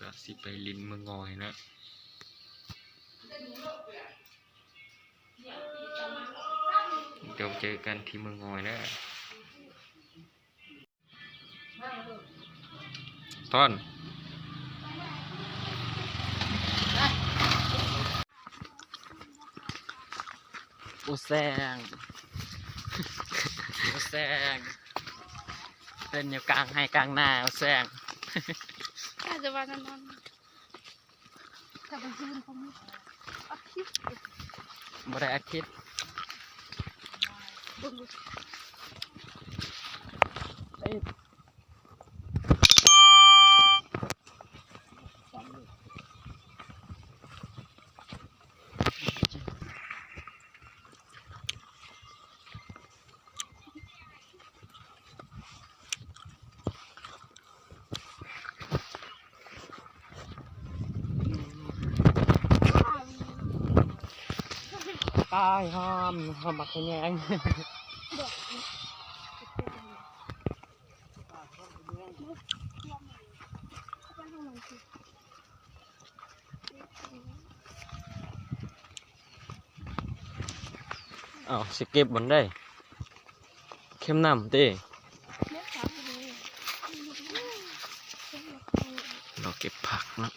ກະຊິໄປຫຼິ້ນເມືອງງອຍນະ. ດຽວເຈີກັນທີ່ເມືອງງອຍເດີ. ຕອນ ໂອແຊງ ໂອແຊງ ເຕັ້ນຢູ່ກາງໄຮ່ກາງນາ ໂອແຊງ. ອາດຈະວ່ານັ້ນ ຖ້າໄປຢືນຂອງ ອັດຄລິບ ບໍ່ໄດ້ອັດຄລິບ. ຕາຍ ຫອມ ຫອມໝາກຂະແຍງ. ອ້າວ ຊິເກັບບ່ອນໃດ? ເຂັມນ້ຳຕິ? ລໍເກັບຜັກເນາະ.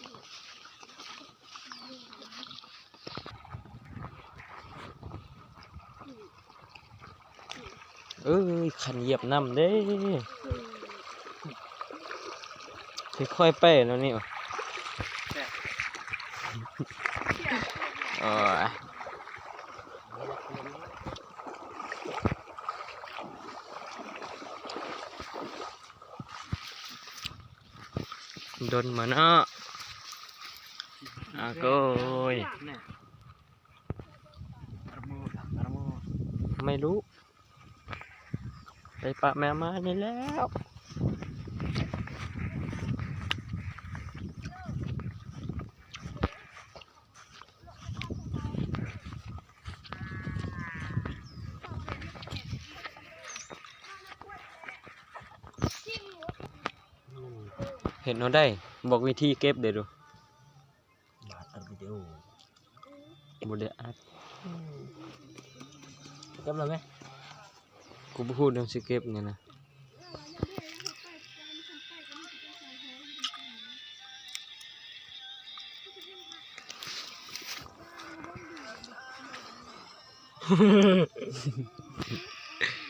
ເອີຍ ຄັນຢຽບນ້ຳເດ້. ຄ່ອຍໆໄປແນວນີ້. ໂອ້ຍ ດົນມາເນາະ. ອາໂກຍ ໄມ່ຮູ້ ໄປປະແມມານີ້ແລ້ວ. ເຮັດແນວໃດ? ບອກວິທີເກັບແດ່ດູ. ອັດວິດີໂອ ບໍ່ໄດ້ອັດ. ເກັບແລ້ວແມ? ກູບໍ່ຮູ້ເລື່ອງຊິເກັບນີ້ນະ.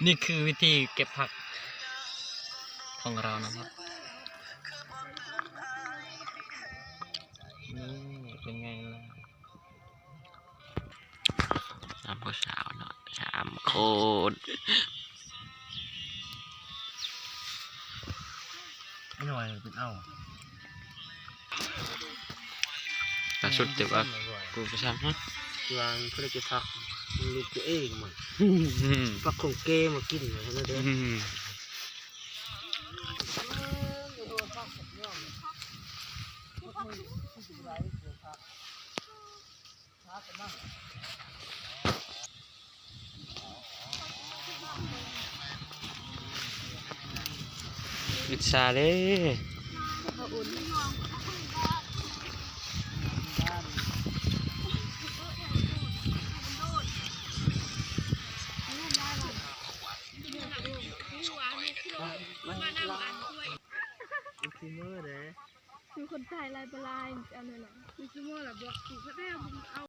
ນີ້ຄືວິທີເກັບຜັກຂອງລາວນະຄັບ. ນີ້ເປັນໄງລະ? ສາມຜູ້ສາວເນາະ ສາມຄົນ. ໜ້ອຍເປັນເອົາ ລ່າສຸດແຕ່ວ່າ ກູໄປສ້າງ ຮະ ທີ່ວ່າເພິ່ນໄດ້ເກັບຜັກ ມັນລູກຕົວເອງມັນ ອືມ ຜັກຂອງແກມາກິນ ວ່າຊັ້ນເດີ. ອືມ ອິດສາເດ້. ຢູທູບເບີເດ້. ມີຄົນຖ່າຍຫຼາຍບໍ່ຫຼາຍ ອັນນັ້ນນະ ມີສະໂມລະບອກກູເຂົາແລ້ວ ເອົາ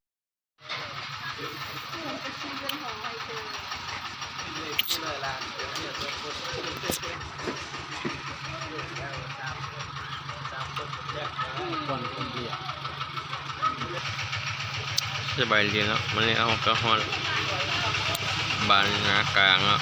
ສະບາຍດີເນາະ ມື້ນີ້ເຮົາກະຮອດບ້ານນາກາງເນາະ.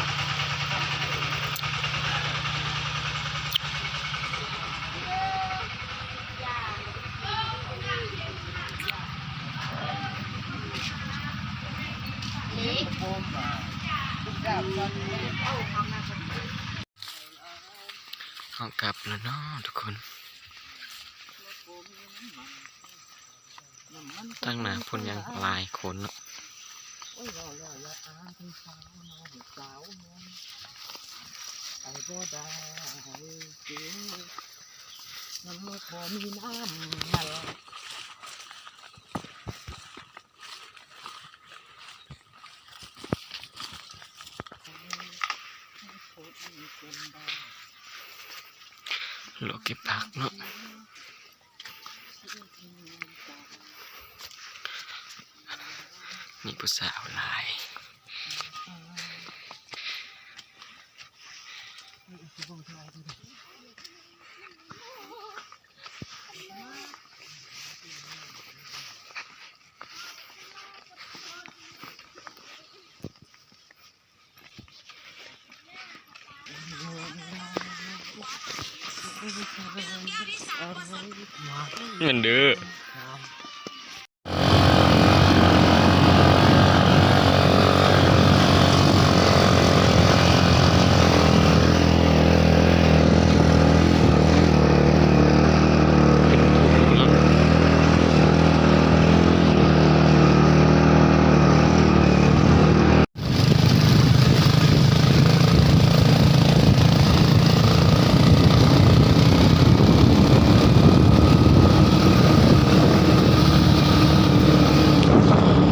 ເຮົາກັບແລ້ວເນາະທຸກຄົນ. ທາງໜ້າພຸ້ນຍັງຫຼາຍຄົນເນາະ. ໂອ້ຍ ເວົ້າແລ້ວຢາກອາຍຜູ້ສາວນ້ອງສາວ ໄປບໍ່ໄດ້ເດີ. ມັນບໍ່ມີນ້ຳມັນ. ເລາະເກັບຜັກເນາະ ມີຜູ້ສາວຫຼາຍ. ມັນເດີ.